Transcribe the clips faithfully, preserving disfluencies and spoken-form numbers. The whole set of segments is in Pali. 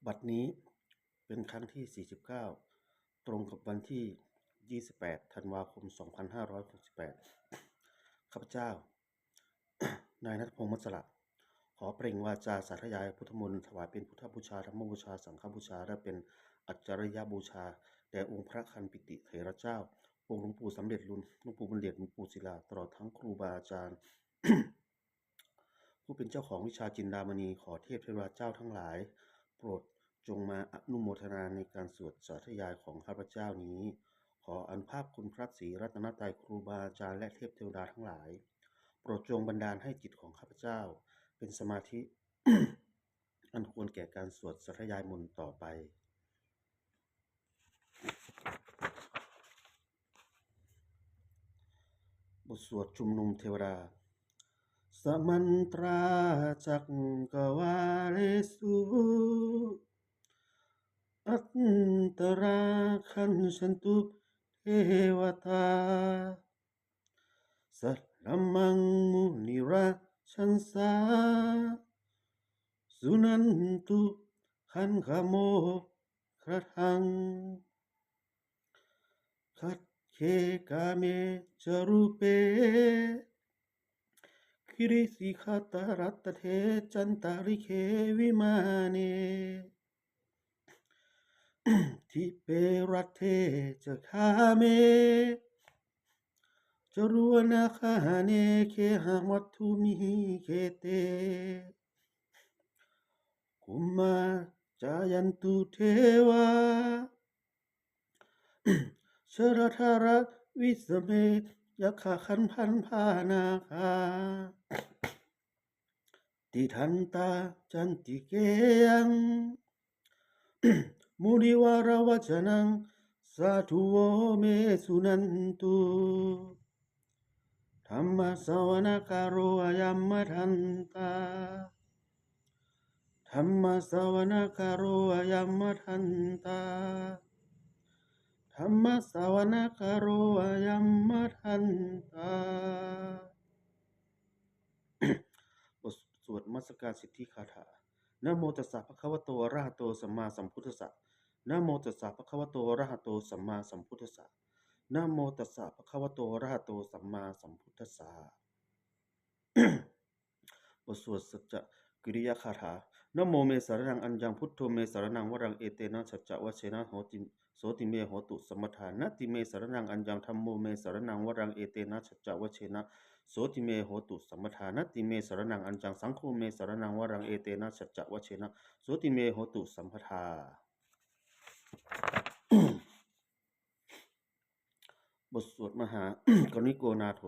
บัดนี้เป็นครั้งที่ สี่สิบเก้า ตรงกับวันที่ ยี่สิบแปด ธันวาคม สองพันห้าร้อยหกสิบแปด ข้าพเจ้า นายณัฐพงษ์ มัสสละ ขอเปล่งวาจาสาธยายพุทธมนต์ ถวายเป็นพุทธบูชา ธรรมบูชา สังฆบูชา และเป็นอัจฉริยบูชา แด่องค์พระคันปิติเถระเจ้า องค์หลวงปู่สำเร็จลุน หลวงปู่บุญเดช หลวงปู่ศิลา ตลอดทั้งครูบาอาจารย์ ผู้เป็นเจ้าของวิชาจินดามณี ขอเทพเทวดาเจ้าทั้งหลาย โปรดจงมาอนุโมทนาในการสวดสาธยายของข้าพเจ้านี้ ขออานุภาพคุณพระศรีรัตนตรัย ครูบาอาจารย์ และเทพเทวดาทั้งหลาย โปรดจงบันดาลให้จิตของข้าพเจ้า เป็นสมาธิ อันควรแก่การสวดสาธยายมนต์ต่อไป บทสวดชุมนุมเทวดา Samantā cakkavāḷesu atrāgacchantu devatā, saddhammaṃ munirājassa suṇantu saggamokkhadaṃ. Sagge kāme ca rūpe girisikharataṭe cantalikkhe vimāne, dīpe raṭṭhe ca gāme taruvanagahane gehavatthumhi khette, bhummā cāyantu devā jalathalavisame yakkhagandhabbanāgā, tiṭṭhantā santike yaṃ munivaravacanaṃ sādhavo me suṇantu. Dhammassavanakālo ayam bhadantā. Dhammassavanakālo ayam bhadantā. Dhammassavanakālo ayam bhadantā. บทสวดนมัสการสิทธิคาถา Namo tassa bhagavato arahato sammāsambuddhassa. Namo tassa bhagavato arahato sammāsambuddhassa. Namo tassa bhagavato arahato sammāsambuddhassa. บทสวดสัจจกิริยคาถา Dhammo me saraṇaṃ aññaṃ, buddho me saraṇaṃ varaṃ, etena saccavajjena hoti, sotthi me hotu sabbadā. Natthi me saraṇaṃ aññaṃ, dhammo me saraṇaṃ varaṃ, etena saccavajjena sotthi me hotu sabbadā. Natthi me saraṇaṃ aññaṃ, saṅgho me saraṇaṃ varaṃ, etena saccavajjena sotthi me hotu sabbadā. บทสวดมหาการุณิโกนาโถ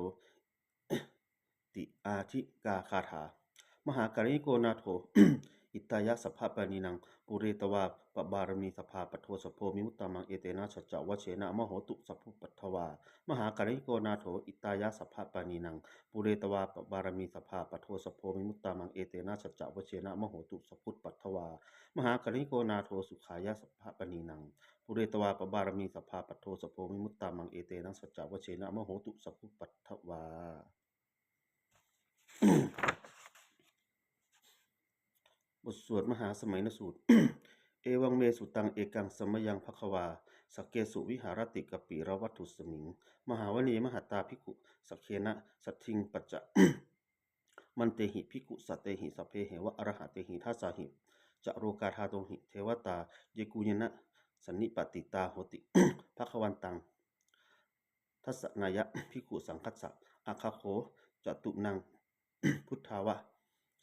ติอาทิกาคาถา Mahākāruṇiko nātho hitāya sabbapāṇinaṃ, pūretvā pāramī sabbā patto sambodhimuttamaṃ, etena saccavajjena mama hotu sabbupaddavā. Mahākāruṇiko nātho hitāya sabbapāṇinaṃ, pūretvā pāramī sabbā patto sambodhimuttamaṃ, etena saccavajjena mama hotu sabbupaddavā. Mahākāruṇiko nātho sukhāya sabbapāṇinaṃ, pūretvā pāramī sabbā patto sambodhimuttamaṃ, etena saccavajjena mama hotu sabbupaddavā. บทสวดมหาสมัยนสูตร Evaṃ me sutaṃ. Ekaṃ samayaṃ bhagavā sakkesu viharati kapilavatthusmiṃ mahāvane mahatā bhikkhusaṅghena saddhiṃ pañca mantehi bhikkhusatehi sabbeheva arahantehi. Dasahi ca lokadhātūhi devatā yebhuyyena sannipatitā honti bhagavantaṃ dassanāya bhikkhusaṅghassa. Atha kho catunnaṃ buddhāva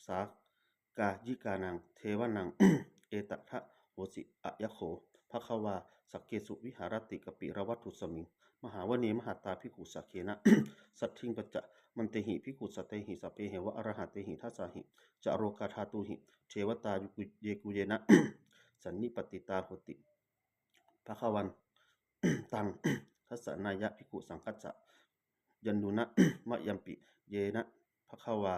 sakāyikānaṃ devānaṃ etadahosi: Ayaṃ kho bhagavā sakkesu viharati kapilavatthusmiṃ mahāvane mahatā bhikkhusaṅghena saddhiṃ pañca mantehi bhikkhusatehi sabbeheva arahantehi. Dasahi ca lokadhātūhi devatā yebhuyyena sannipatitā honti bhagavantaṃ dassanāya bhikkhusaṅghassa. Yannūna mayampi yena bhagavā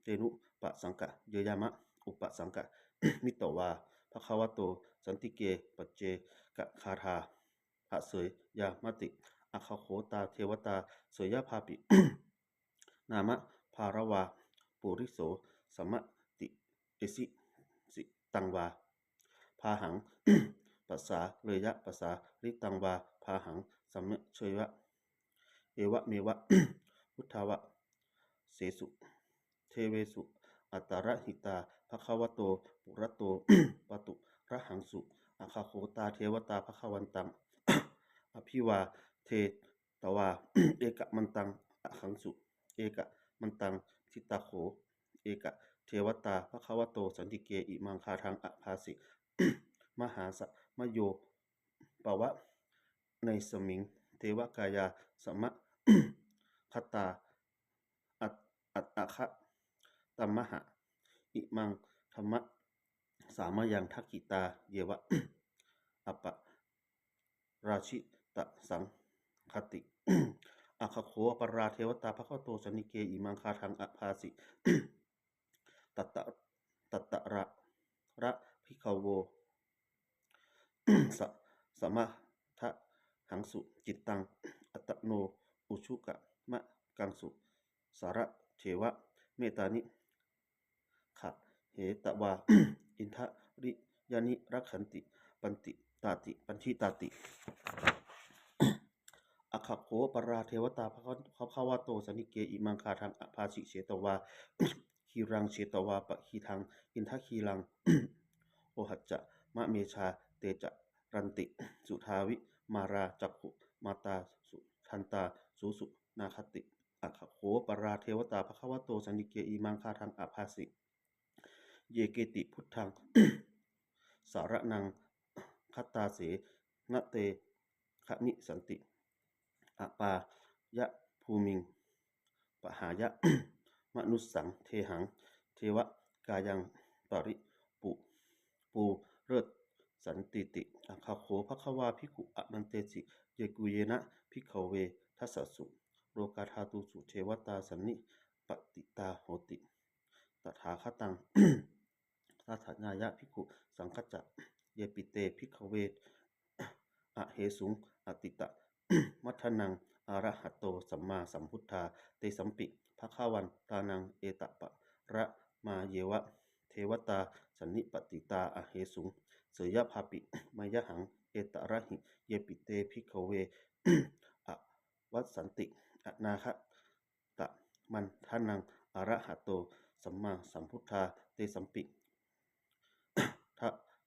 tenupasaṅkameyyāma, upasaṅkamitvā bhagavato santike paccekagāthā bhāseyyāmāti. Atha kho tā devatā seyyathāpi nāma balavā puriso sammiñjitaṃ vā bāhaṃ pasāreyya, pasāritaṃ vā bāhaṃ samāceyya. Evameva uddhasesu devesu antarahitā bhagavato purato pāturahaṃsu. Atha kho tā devatā bhagavantaṃ abhivādetvā ekamantaṃ aṭṭhaṃsu. Ekamantaṃ ṭhitā kho ekā devatā bhagavato santike imaṃ gāthaṃ abhāsi: Mahāsamayo pavanesmiṃ, devakāyā samāgatā, at- at- āgatamha imaṃ dhammasamayaṃ dakkhitāyeva aparājitasaṅghanti. Atha kho aparā devatā bhagavato santike imaṃ gāthaṃ abhāsi: Tatra, tatra bhikkhavo sa- samādahaṃsu cittaṃ attano ujukamakaṃsu. Sārathīva mettāni gahetvā indriyāni rakkhanti paṇḍitāti, paṇḍitāti. Atha kho aparā devatā bhagavato santike imaṃ gāthaṃ abhāsi: Chetvā khīlaṃ chetvā palighaṃ indakhīlaṃ ohaccamanejā, te caranti suddhā vimalā cakkhumatā sudantā susunāgāti. Atha kho aparā devatā bhagavato santike imaṃ gāthaṃ abhāsi: Ye keci buddhaṃ saraṇaṃ gatāse, na te gamissanti apāyabhūmiṃ, pahāya mānusaṃ dehaṃ, devakāyaṃ pari- pu- pūressantīti. Atha kho bhagavā bhikkhū āmantesi: Yebhuyyena bhikkhave dasasu lokadhātūsu devatā sannipatitā honti tathāgataṃ dassanāya bhikkhusaṅghañca. Yepi te bhikkhave ahesuṃ atītamaddhānaṃ arahato sammāsambuddhā, tesampi bhagavantānaṃ etaparamāyeva devatā sannipatitā ahesuṃ, seyyathāpi mayhaṃ etarahi. Yepi te bhikkhave avassanti anāga- tamaddhānaṃ arahato sammāsambuddhā, tesampi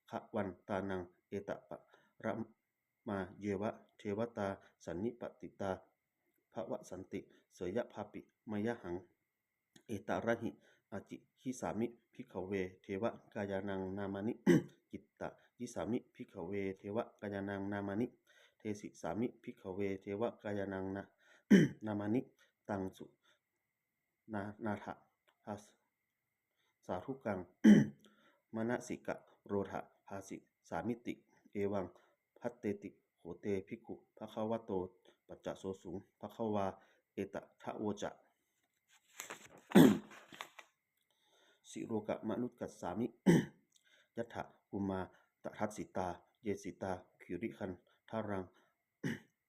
bhagavantānaṃ etaparamāyeva devatā sannipatitā bhavassanti, seyyathāpi mayhaṃ etarahi. Ācikkhissāmi bhikkhave devakāyānaṃ nāmāni, kittayissāmi bhikkhave devakāyānaṃ nāmāni, desissāmi bhikkhave devakāyānaṃ nā- nāmāni. Taṃ suṇātha sādhukaṃ manasikarotha bhāsissāmīti. Evaṃ bhanteti kho te bhikkhū bhagavato paccassosuṃ. Bhagavā etadavoca: Silokamanukassāmi, yattha bhummā tadassitā, ye sitā girigabbharaṃ,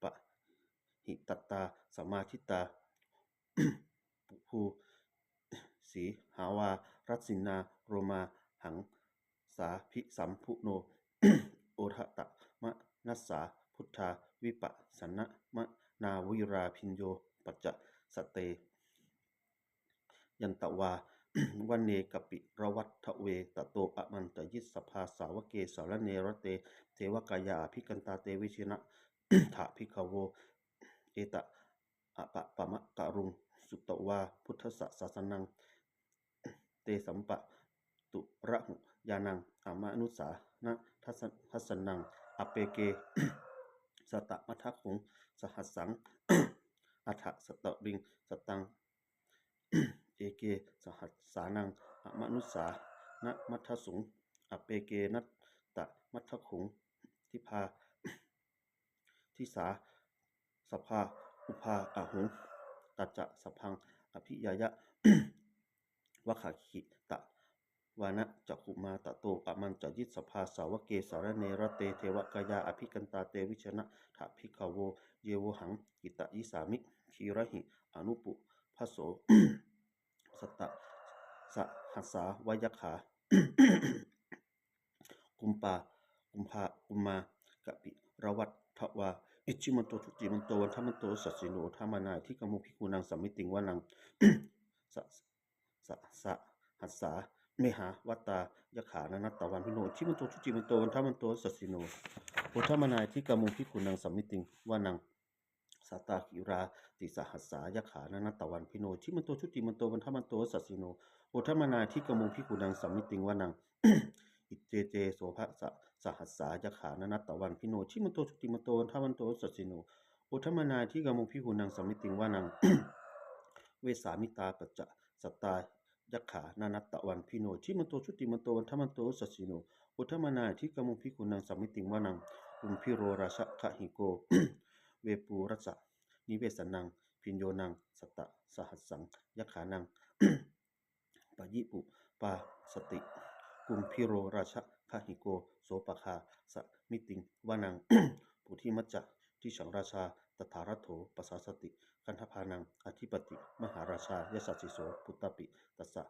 pahitattā samāhitā. Phussitawā rajinā, lomahaṃsābhisambhuno, odātamanasā suddhā, vippasannamanāvilā, bhiyyo pañcasate ñatvā, vane kāpilavatthave, tato āmantayi satthā, sāvake sāsane rate, devakāyā abhikkantā, te vijānātha bhikkhavo. Etadāpamakaruṃ, sutvā buddhassa sāsanaṃ, tesampāturahu ñāṇaṃ, amanussāna dassa- dassanaṃ. Appeke satamaddakkhuṃ, sahassaṃ atha sattariṃ, sataṃ eke sahassānaṃ, amanussānamaddasuṃ. Appekenantamaddakkhuṃ, dibbā dijā sabbā, ubbhā ahuṃ, tañca sabbaṃ abhiññāya, vavakkhitvāna cakkhumā, tato āmantayi satthā, sāvake sāsane rate, devakāyā abhikkantā, te vijānātha bhikkhavo. Ye vohaṃ kittayissāmi, girāhi anupubbaso. Sattasahassā va yakkhā, bhummā kumbhā kumbhā kapilavatthavā, iddhimanto jutimanto vaṇṇavanto yasassino, modamānā abhikkāmuṃ bhikkhūnaṃ samitiṃ vanaṃ. Sa sa sahassā mehāvatā yakkhā nānattavaṇṇino, iddhimanto jutimanto vaṇṇavanto yasassino, modamānā abhikkāmuṃ bhikkhūnaṃ samitiṃ vanaṃ. Sātāgirā tisahassā yakkhā nānattavaṇṇino, iddhimanto jutimanto vaṇṇavanto yasassino, modamānā abhikkāmuṃ bhikkhūnaṃ samitiṃ vanaṃ. Iccete soḷasasahassā yakkhā nānattavaṇṇino, iddhimanto jutimanto vaṇṇavanto yasassino, modamānā abhikkāmuṃ bhikkhūnaṃ samitiṃ vanaṃ. Vessāmittā pañcasatā yakkhā nānattavaṇṇino, iddhimanto jutimanto vaṇṇavanto yasassino, modamānā abhikkāmuṃ bhikkhūnaṃ samitiṃ vanaṃ. Kumbhīro rājagahiko vepullassa nivesanaṃ, bhiyyo naṃ satasahassaṃ yakkhānaṃ payirupāsati, kumbhīro rājagahiko sopāga samitiṃ vanaṃ. Puthimajja disaṃ rājā dhataraṭṭho pasāsati, gandhabbānaṃ ādhipati mahārājā yasassi so. Puttāpi tassa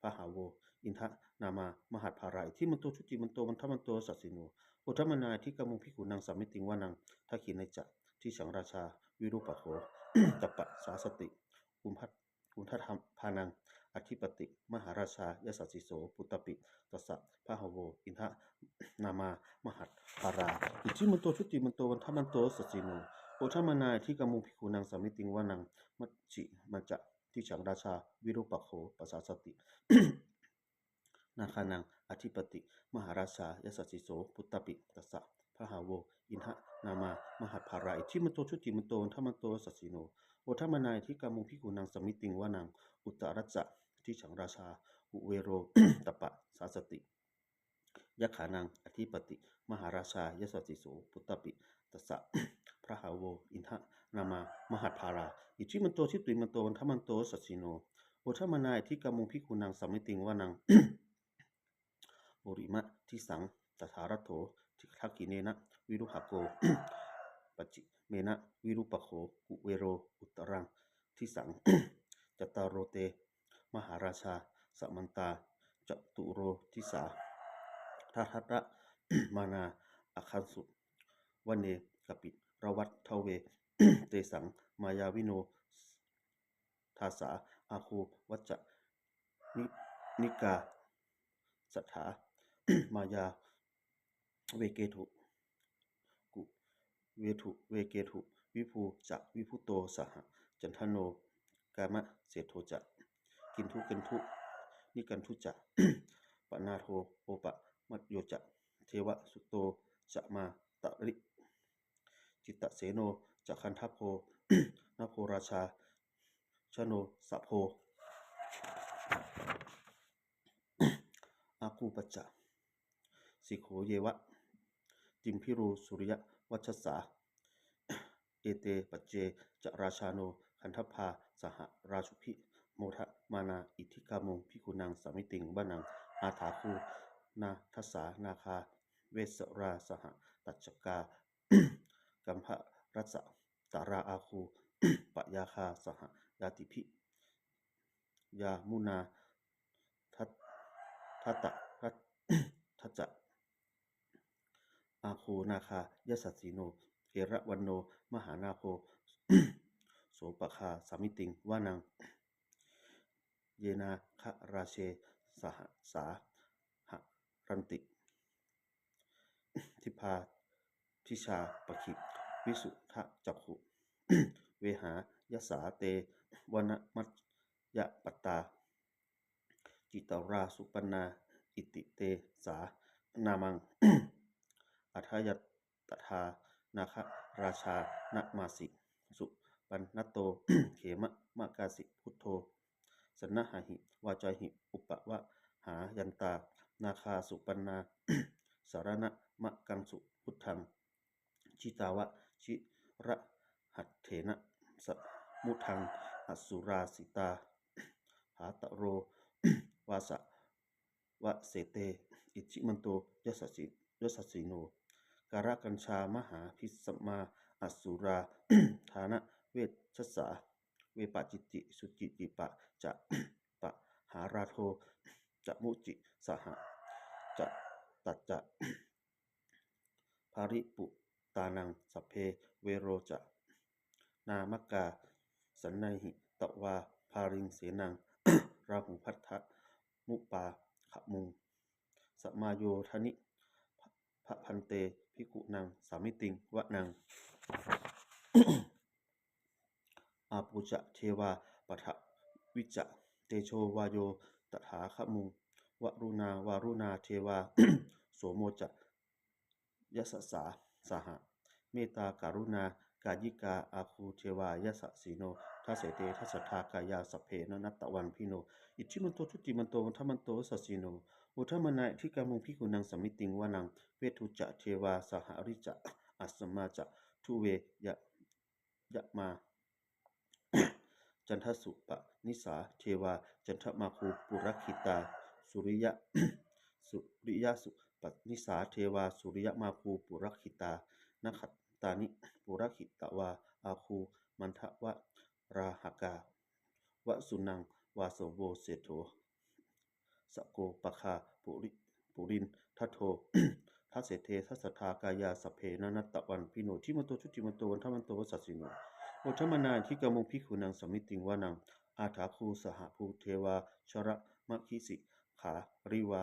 bahavo indanāmā mahabbalā, iddhimanto jutimanto vaṇṇavanto yasassino, modamānā abhikkāmuṃ bhikkhūnaṃ samitiṃ vanaṃ. Dakkhiṇe ca disaṃ rājā virūpakkho tappasāsati, kumbha kumbhaṇḍabānaṃ ādhipati mahārājā yasassi so. Puttāpi tassa bahavo indanāmā mahabbalā, iddhimanto jutimanto vaṇṇavanto yasassino, modamānā abhikkāmuṃ bhikkhūnaṃ samitiṃ vanaṃ. Majjhimañca disaṃ rājā virūpakkho pasāsati, nāgānaṃ ādhipati mahārājā yasassi so. Puttāpi tassa bahavo indanāmā mahabbalā, iddhimanto jutimanto vaṇṇavanto yasassino, modamānā abhikkāmuṃ bhikkhūnaṃ samitiṃ vanaṃ. Uttarañca disaṃ rājā kuvero tappasāsati, yakkhānaṃ ādhipati mahārājā yasassi so. Puttāpi tassa bahavo indanāmā mahabbalā, iddhimanto jutimanto vaṇṇavanto yasassino, modamānā abhikkāmuṃ bhikkhūnaṃ samitiṃ vanaṃ. Purimaṃ disaṃ dhataraṭṭho, dakkhiṇena virūḷhako, pacchimena virūpakkho, kuvero uttaraṃ disaṃ. Cattāro te mahārājā samantā caturo disā, daddallamānā aṅgū vane kāpilavatthave. Tesaṃ māyāvino dāsā āgū vañcanikā saṭhā, māyā veṭesu kuṭesu veṭesu, viṭū ca viṭuṭo saha, candano kāmaseṭṭho ca, kinnughaṇḍu nighaṇḍu ca, panādo opamañño ca, devasūto ca mātali, cittaseno ca gandhabbo, naḷo rājā janosabho. Āgū pañcasikho yeva, timbarū suriyavacchasā, ete pañce ca rājāno, gandhabbā saha rājubhi, modamānā abhikkāmuṃ bhikkhūnaṃ samitiṃ vanaṃ. Athāgū nābhasā nāgā, vesālā sahatacchakā, kambalassatarā āgū, pāyāgā saha ñātibhi, yāmunā dhataraṭṭhā ca. Āgū nāgā yasassino, erāvaṇo mahānāgo, sopāgā samitiṃ vanaṃ. Ye nāgarāje sahasā haranti, dibbā dijā pakkhi visuddhacakkhū, vehāyasā te vanamajjhapattā, citrā supaṇṇā iti tesa nāmaṃ. Atthāya tadā nāgarājānamāsi, supaṇṇato khemamakāsi buddho. Saṇhāhi vācāhi upavhayantā, nāgā supaṇṇā saraṇamakaṃsu buddhaṃ. Jitā vajirahatthena, samuddaṃ asurā sitā. Bhātaro vāsa- vasete, iddhimanto yasassi- yasassino. Kālakañjā mahābhismā, asurā dānaveghasā. Vepacitti sucitti ca, pahārādo ca mucci saha, ca- tacca baliputtānaṃ sabbe verocanāmakā, sannayhitvā baliṃ senaṃ rāhubhaddamupāgamuṃ, samayodāni bhaddante bhikkhūnaṃ samitiṃ vanaṃ. Āpo ca devā paṭhavī ca tejo vāyo tadāgamuṃ, varuṇā vāruṇā devā somo ca yasasā saha. Mettākaruṇākāyikā āgū devā yasassino, dasete dasadhā kāyā sabbe nānattavaṇṇino, iddhimanto jutimanto vaṇṇavanto yasassino, modamānā abhikkāmuṃ bhikkhūnaṃ samitiṃ vanaṃ. Veṇḍū ca devā sahalī ca asamā ca duve ya- yamā candassūpanisā devā candamāgū purakkhitā, suriya- suriyasūpanisā devā suriyamāgū purakkhitā, nakkhattāni purakkhitvā āgū mandavalāhakā, vasūnaṃ vāsavo seṭṭho sakko pāga puri- purindado, dasete dasadhā kāyā sabbe nānattavaṇṇino, iddhimanto jutimanto vaṇṇavanto yasassino, modamānā abhikkāmuṃ bhikkhūnaṃ samitiṃ vanaṃ. Athāgū sahabhū devā jalamaggisikhāriva,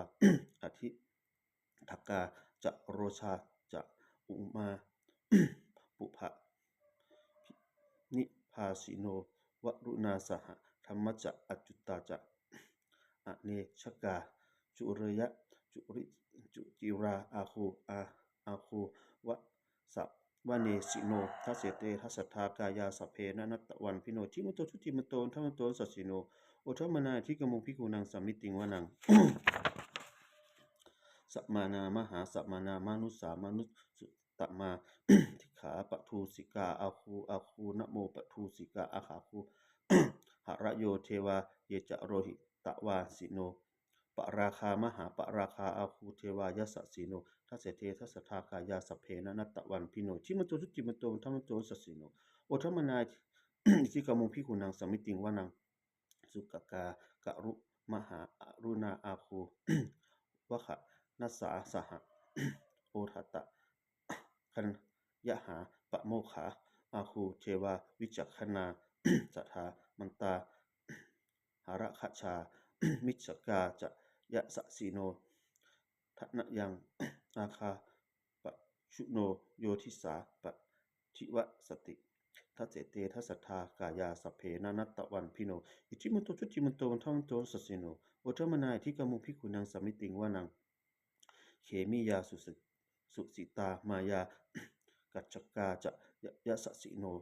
ariṭṭhakā ca rojā ca ummāpupphanibhāsino, varuṇā sahadhammā ca accutā ca anejakā, sūleyya suri- sucirā āgū a- āgū vasavanesino, dasete dasadhā kāyā sabbe nānattavaṇṇino, iddhimanto jutimanto vaṇṇavanto yasassino, modamānā abhikkāmuṃ bhikkhūnaṃ samitiṃ vanaṃ. Samānā mahāsamānā mānusā mānusuttamā, sikkhapadesikā āgū āgū nāmapadesikā, athāgū harayo devā ye ca lohitavāsino, pāragā mahāpāragā āgū devā yasassino, dasete dasadhā kāyā sabbe nānattavaṇṇino, iddhimanto jutimanto vaṇṇavanto yasassino, modamānā abhikkāmuṃ bhikkhūnaṃ samitiṃ vanaṃ. Sukkā karumhā aruṇā āgū veghanasā saha, odātagayhā pāmokkhā āgū devā vicakkhaṇā, sadāmattā hāragajā missakā ca yasassino, thanayaṃ āgā pajjunno yo disā paṭivassati, dasete dasadhā kāyā sabbe nānattavaṇṇino, iddhimanto jutimanto vaṇṇavanto yasassino, modamānā abhikkāmuṃ bhikkhūnaṃ samitiṃ vanaṃ. Khemiyā susi- susitā māyā kañjukā ca ya- yasassino,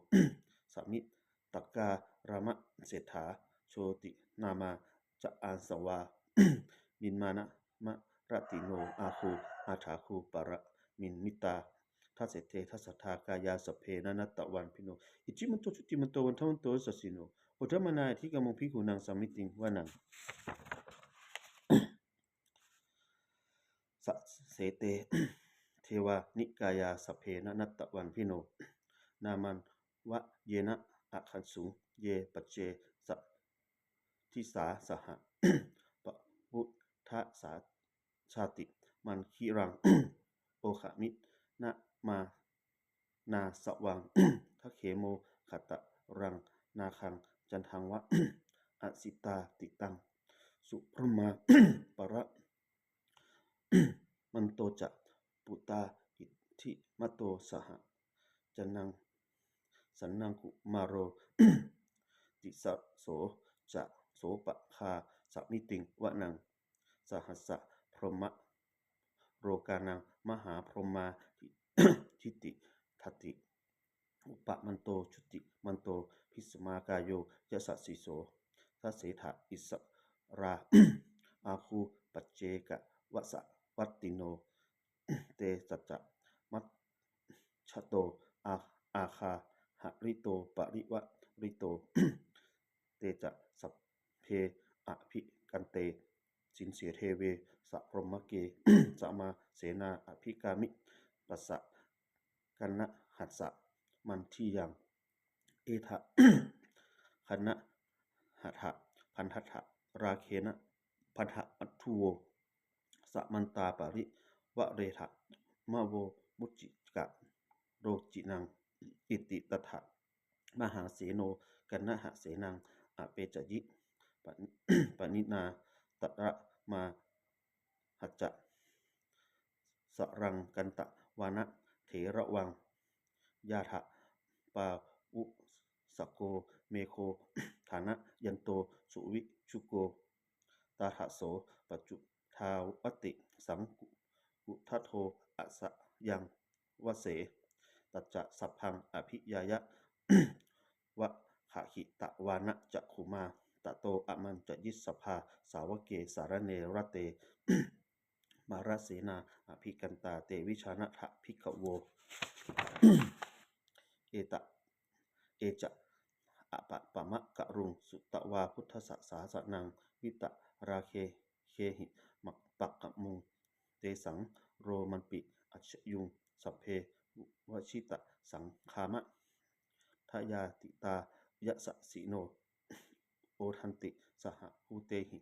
lambitakā lāmaseṭṭhā jotināmā ca āsavā, nimmānaratino āgū athāgū paranimmitā, dasete dasadhā kāyā sabbe nānattavaṇṇino, iddhimanto jutimanto vaṇṇavanto yasassino, modamānā abhikkāmuṃ bhikkhūnaṃ samitiṃ vanaṃ. Sasete devānikāyā sabbe nānattavaṇṇino, nāmanvayena āgañchuṃ ye paccasīladi disā saha, pavutthajātimakkhilaṃ oghatiṇṇamanāsavaṃ, dakkhemoghataraṃ nāgaṃ candaṃva asitātitaṃ, subrahmā paramanto ca puttā iddhimato saha, sanaṅkumāro tisso ca sopāga samitiṃ vanaṃ. Sahassabrahmalokānaṃ mahābrahmābhitiṭṭhati, upapanno jutimanto bhismākāyo yasassi so, dasettha issarā āgū paccekavasavattino, tesañca majjhato ā- āgā hārito parivārito, te ca sabbe abhikkante sinde deve sabrahmake, samāsenā abhikkāmi passa kaṇhassa mandiyaṃ. Etha gaṇhatha bandhatha rāgena bandhamatthu vo, samantā parivāretha mā vo mucciṃ karocinaṃ. Iti tattha mahāseno kaṇhasenaṃ apesayi. Paninnā tadamāhacca saraṃ katvāna theravaṃ. Yathā pāvussako megho thanayanto savijjuko, tadā so paccudāvatti saṅkuddho asayaṃvase. Tañca sabbaṃ abhiññāya vavakkhitvāna cakkhumā, tato āmantayi satthā sāvake sāsane rate. Mārasenā abhikkantā te vijānātha bhikkhavo. Eta, e ca appamakaruṃ sutvā buddhassa sāsanaṃ, vītarāgehi pakkāmuṃ tesaṃ lomampi iñjayuṃ. Sabbe vijitasaṅgāmā bhayātītā yasassino, modanti saha bhūtehi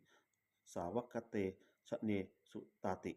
sāvakā te janesutāti.